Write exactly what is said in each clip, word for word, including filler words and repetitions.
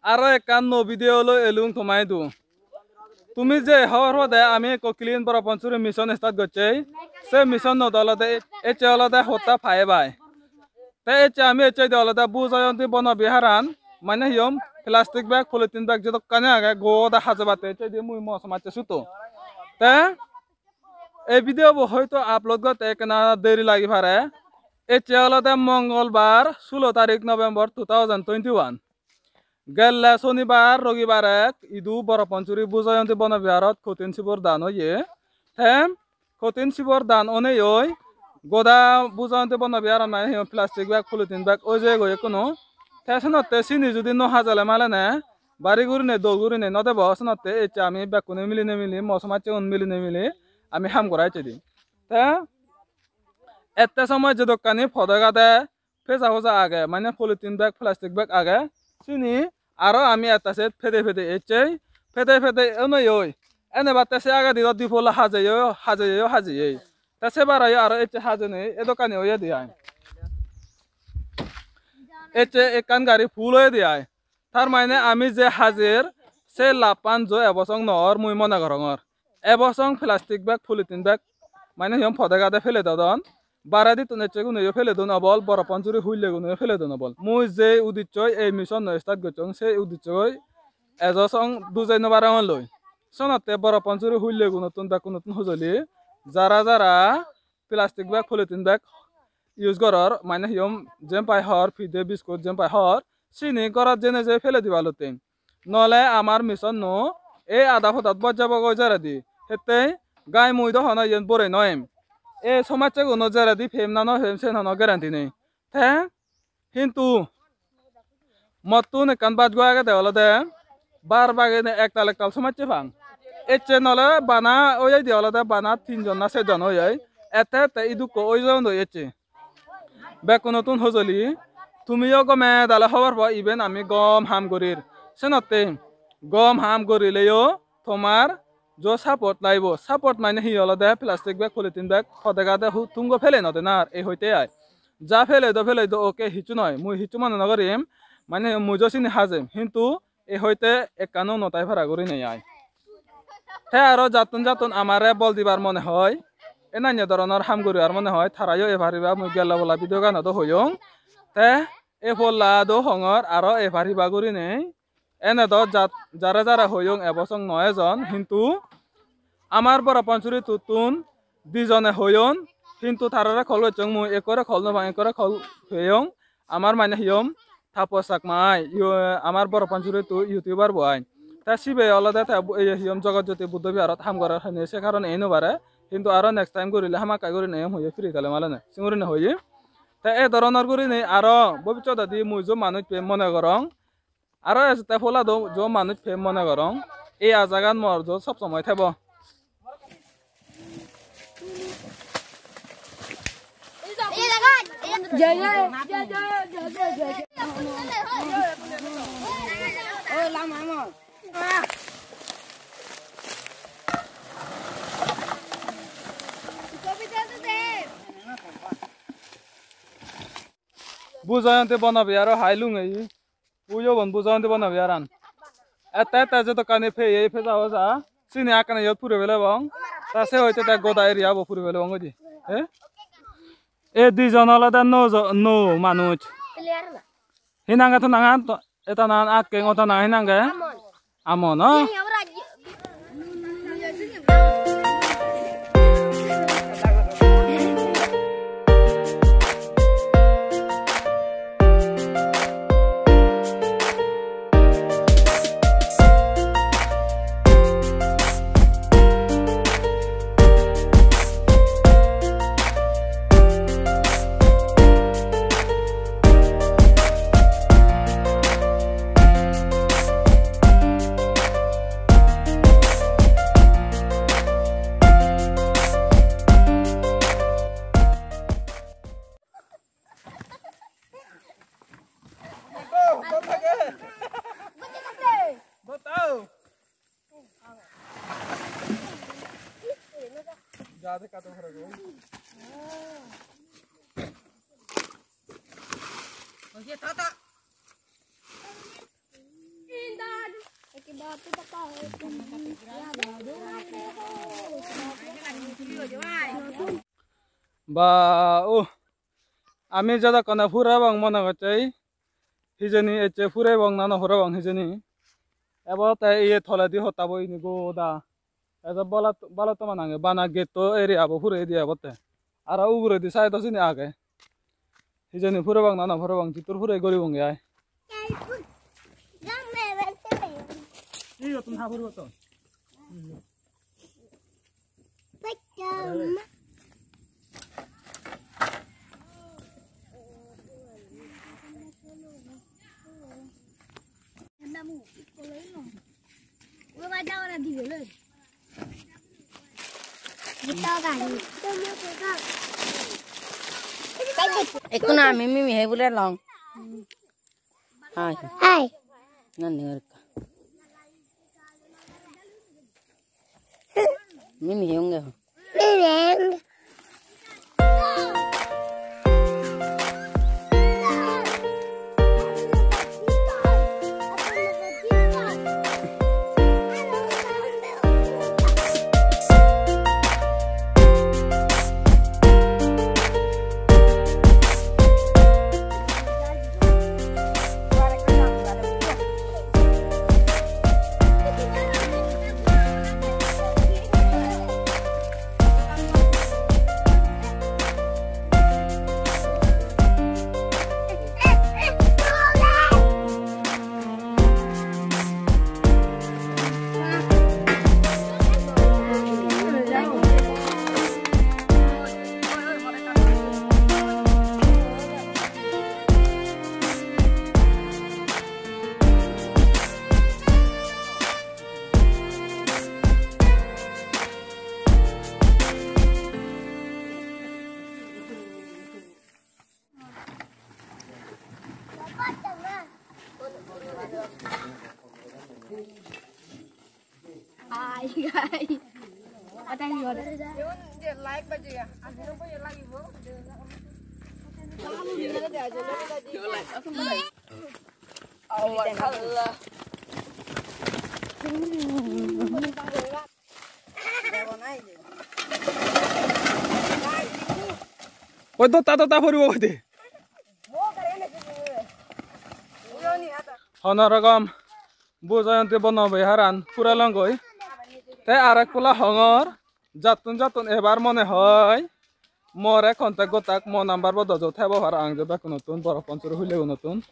aro ekkan nuo video loi elung toma idu. Tumi je hobor pode ami ekko Clean Boro Panchuri mission start gocchei, se mission not olode ecche olode hotta five ai. Te ecche ami ecche de olode Bhu Jayanti Bono Biharan, mane hi hom plastic bag, polythene bag jedokkani age goda hajebatte ecche de mui mo somajje suto. Te ei video bo hoito upload gotte ekkena deri lagi pare. Ecche olode Mongolbar, sulo tarik November two thousand twenty-one. Gelle sonibar, rogibar ek idu Boro Panchuri Bhu Jayanti Bono Biharot Kothin Sibor Dan oye. Te Kothin Sibor Dan oneyoi goda Bhu Jayanti Bono Biharot mane hi hom plastic bag, polythene bag oi jeyegoi ekkunu. Te senotte sini judi no hajele malene bari gurine dol gurine no debo, senotte ecche ami bekkune miline mili, mo somajjegun miline mili ami ham gora ecche di. Te ette somoi jedokkani pode gade peja hoja age, mane polythene bag, plastic bag age, sini aro ami etta set pede pede ecchei, pede pede oneyoi. Enebatte se agedi do di polla hajeyoi, hajeyoi, hajeyoi. Te se barayo aro ecche hajenei, edokkani oyede ai. Ecche ekkan gari full oyede ai. Tar mane ami je hajer, se lappan jo ebosong no or mui mone gorongor. Ebosong plastic bag, polythene bag, mane hi hom pode gade pele dodon. Baredittun eccheguneyo pele don obol, Boro Panchuri huilleguneyo pele don obol. Mui je udichoi ei mission no start gocchong, se udichoi ejo song dujei no parongor loi. Senotte Boro Panchuri huillegunottun bekkunottun hojoli, jara jara plastic bag, polythene bag use goror, mane hi hom jempai hor, pide, biscuit jempai hor, sini gorot jene je pele diba lotte. Nole amar mission no ei ada podot bojjabogoi jeredi. Hette gai mui do hono iyen borei no em. Ei somajjeguno jeredi pem na no pem sen hono guarantee nei. Te hintu mottun ekkan bajgo agede olode bar bagene ektal ektal somajje pang. Ecche nole bana oyede olode bana tinjon na serjon oyei. Ette ette idukko oi jeyondoi ecche. Bekkunottun hojoli, tumiyo gome dale hobor po, iben ami gom ham gorir. Senotte gom ham gorileyo tomar jo support laibo. Support mane hi olode plastic bag, polythene bag, pode gade hu-, tungo pele no denar, ei hoite ai. Ja pele do, pele do, oke, hissu noi, mui hissu mone no gorim, mane mui jo sini hajem, hintu ei hoite ekkano no tai para gurinei ai. Te aro jattun jattun amare bol dibar mone hoi, enanyo doronor ham guribar mone hoi, tarayo epar iba mui gelle bola video ganot do hoyong. Te e polla do hongor aro epar iba gurinei. Ene do jat-, jare jare hoyong ebosong no ejon, hintu amar Boro Panchuri tuttun dijone hoyon, hintu tarare call gocchong mui, ekkore call no pang, ekkore call peyong. Amar mane hi hom Tapas Chakma ai, iyo, amar Boro Panchuri tu YouTuber bo ai. Te sibe olode te bu-, ye hi hom Jagat Jyoti Buddha Viharot ham gorer hene se karone ei no pare. Hintu aro next time gorile hamakkai gurinei em hoye free tale malone. Singurine hoye. Te ei doronor gurinei aro bobissododi mui jo manuj pem mone gorong. Aro ejette pola do jo manuj pem mone gorong. Ei ajagan mor jo sob somoi thebo. Bhu Jayanti Bono Biharo hai lungei. Uyo bon Bhu Jayanti Bono Biharan. Ette ette jodokkani peye peja hoja. Sini akkana iyot puri pelebong. Ta se hoite te goda area bo puri pelebong hoide. Eh? E dijon olode nuo jo-, nuo manuj. Hi nange to nangan to, eta nangan Akkeng, ota nangan hi nange? Amon, oh? Ba, oh, ami jodokkone purabang mone gocche, hijeni ecche purabang na no purabang hijeni. Ebo te iye toledi hotta bo ini goda. Edo bala, bala toman age, bana getto area bo puredi ebotte. Aro uguredi side o sini age. Hijeni purabang na no purabang, jittur pure guribonge ai. Ei, tun ha puribo to. Ekku na ami mimi he bule long. Hai. Hai. Nani ngorka. Mimi he unge. Mimi he unge. Oi, dotta dotta poribo hoide. Hono rokom Bu Jayanti bono boi haran pura longgoi. Te arek pola hongor, jattun jattun ebar mone hoi more contact gottak, mo number bo dojo thebo parapang je bekkunottun, Borok Pansuri hulegunottun.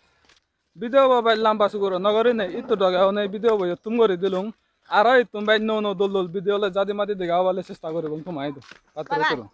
Video bo bej lamba suguro no gurinei ittu doge hone video bo iyot thum guri dilung. Aro ittun bej nuo nuo dol dol video loi jadi madi dega obale chesta guribong toma idu. Patturu turu.